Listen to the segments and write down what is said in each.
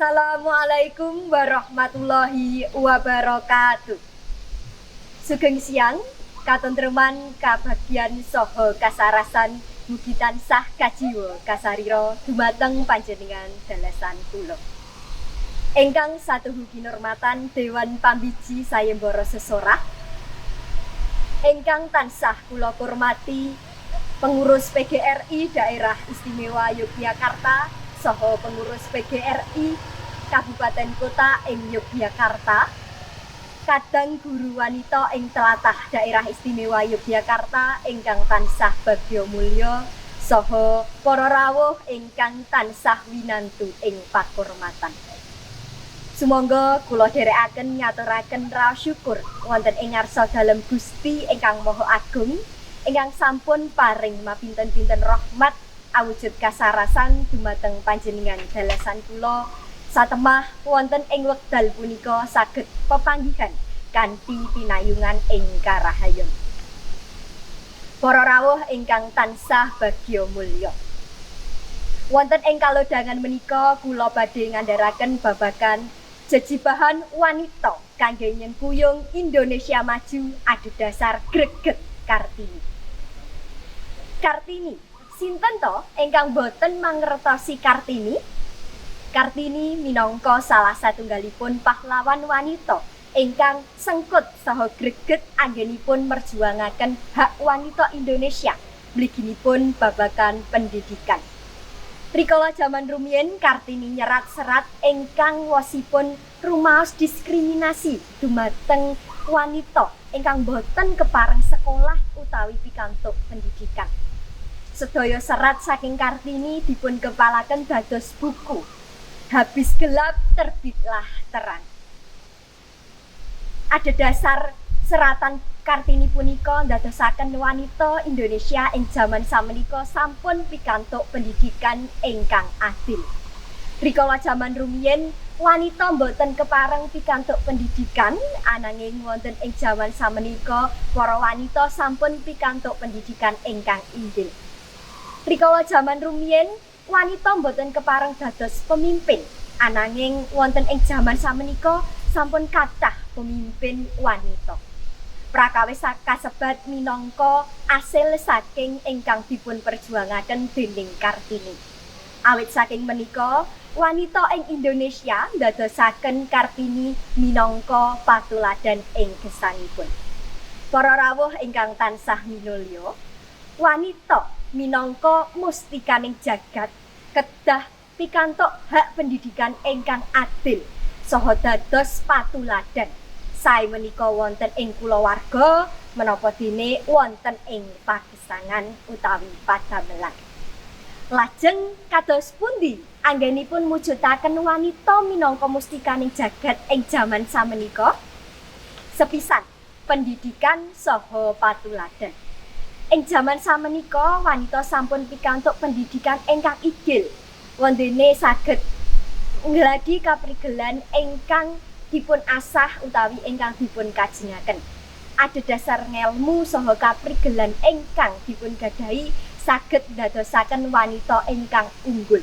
Assalamualaikum warahmatullahi wabarakatuh. Sugeng siang, katentreman, kabagyan saha kasarasan mugi tansah kajiwa kasarira dumateng panjenengan dalasan kula. Ingkang satuhu kinurmatan Dewan Pambiji Sayembara Sesorah, ingkang tansah kula hormati pengurus PGRI Daerah Istimewa Yogyakarta saha pengurus PGRI Kabupaten Kota ing Yogyakarta, kadang guru wanita ing tlatah Daerah Istimewa Yogyakarta ingkang tansah bagya mulya saha para rawuh ingkang tansah winantu ing pakurmatan. Sumangga kula dherekaken ngaturaken raos syukur wonten ing ngarsa dalem Gusti ingkang Maha Agung ingkang sampun paring mapinten-pinten rahmat awujud kasarasan dumateng panjenengan dalasan kula satemah wonten ing wekdal punika saged pepanggihan kanthi pinayungan ing karahayon. Para rawuh ingkang tansah bagya mulya. Wonten ing kalodhangan menika kula badhe ngandharaken babagan jejibahan wanita kangge nyengkuyung Indonesia Maju adhedhasar greget Kartini. Kartini, sinten to ingkang boten mangertosi Kartini? Kartini minangka salah satunggalipun pahlawan wanita ingkang sengkut saha greget anggenipun merjuangaken hak wanita Indonesia mliginipun babagan pendidikan. Rikala jaman rumiyin, Kartini nyerat serat ingkang wosipun rumaos diskriminasi dumateng wanita ingkang boten kepareng sekolah utawi pikantuk pendidikan. Sedaya serat saking Kartini dipun kempalaken dados buku. Habis Gelap Terbitlah Terang. Adhedhasar seratan Kartini punika ndadosaken wanita Indonesia ing jaman samenika sampun pikantuk pendidikan ingkang adil. Rikala jaman rumiyin wanita boten kepareng pikantuk pendidikan, ananging wonten ing jaman samenika para wanita sampun pikantuk pendidikan ingkang inggil. Rikala jaman rumiyin wanita boten kepareng dados pemimpin, ananging wonten ing jaman samenika sampun kathah pemimpin wanita. Prakawis kasebat minangka asil saking ingkang dipun perjuangaken dening Kartini. Awit saking menika, wanita ing Indonesia ndadosaken Kartini minangka patuladan ing gesangipun. Para rawuh ingkang tansah minulya, wanita minangka mustikaning jagat kedah pikantuk hak pendidikan ingkang adil saha dados patuladan. Sae menika wonten ing kulawarga menapa dene wonten ing pagesangan utawi padamelan. Lajeng kados pundi anggenipun mujudaken wanita minangka mustikaning jagat ing jaman samenika? Sepisan, pendidikan saha patuladan. Ing jaman samenika wanita sampun pikantuk pendidikan ingkang igil, wondene saged nggladi kaprigelan ingkang dipun asah utawi ingkang dipun kajengaken. Adhedhasar ngelmu saha kaprigelan ingkang dipun gadahi saged ndadosaken wanita ingkang unggul.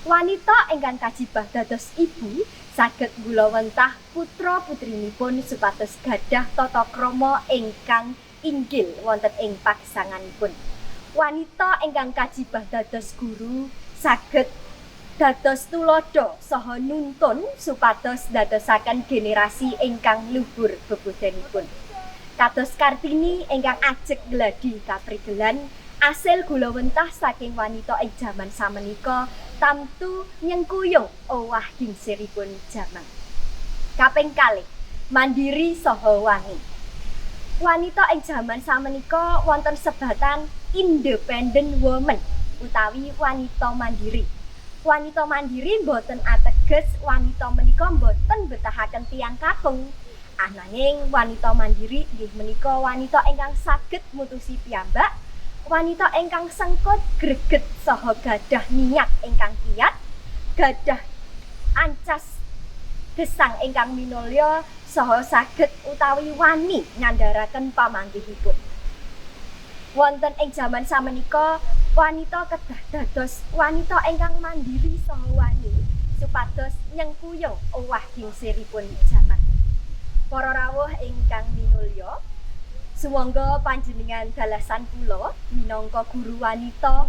Wanita ingkang kajibah dados ibu saged nggulawentah putra putrinipun supados gadah tata krama ingkang inggil wonten ing pagesanganipun. Wanita ingkang kajibah dados guru saged dados tuladha saha nuntun supados ndadosaken generasi ingkang luhur bebudanipun. Kados Kartini ingkang ajeg gladi kaprigelan, asil gulawentah saking wanita ing jaman samenika tamtu nyengkuyung owah gingsiripun jaman. Kaping kalih, mandiri saha wani. Wanita ing jaman samenika wonten sebatan independent woman utawi wanita mandiri. Wanita mandiri boten ateges wanita menika boten betahaken tiyang kakung. Ananging wanita mandiri inggih menika wanita ingkang saged mutusi piyambak, wanita ingkang sengkut, greget saha gadah niat ingkang kiat, gadah ancas gesang ingkang minulya saha saged utawi wani ngandharaken pamanggihipun. Wonten ing jaman samenika wanita kedah dados wanita ingkang mandiri saha wani. supados nyengkuyung owah gingsiripun jaman. Para rawuh ingkang minulya, sumangga panjenengan dalasan kula minangka guru wanita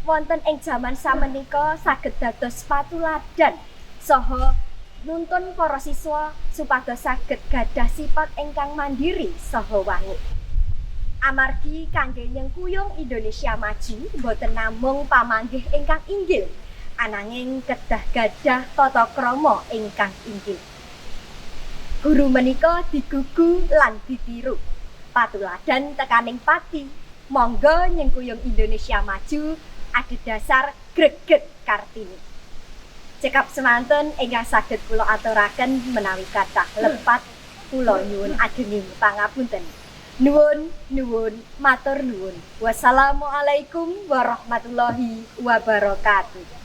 wonten ing jaman samenika saged dados patuladan saha nuntun para siswa supados saged gadah sifat ingkang mandiri saha wangun. Amargi kangge nyengkuyung Indonesia maju boten namung pamanggih ingkang inggil, ananging kedah gadah tata krama ingkang inggil. Guru menika digugu lan ditiru. Patuladan tekaning pati, monggo nyengkuyung Indonesia maju adhedhasar greget Kartini. Cekap semanten ingkang saged kula aturaken, menawi kathah lepat kula nyuwun agenging pangapunten. Nuwun, nuwun, matur nuwun. Wassalamualaikum warahmatullahi wabarakatuh.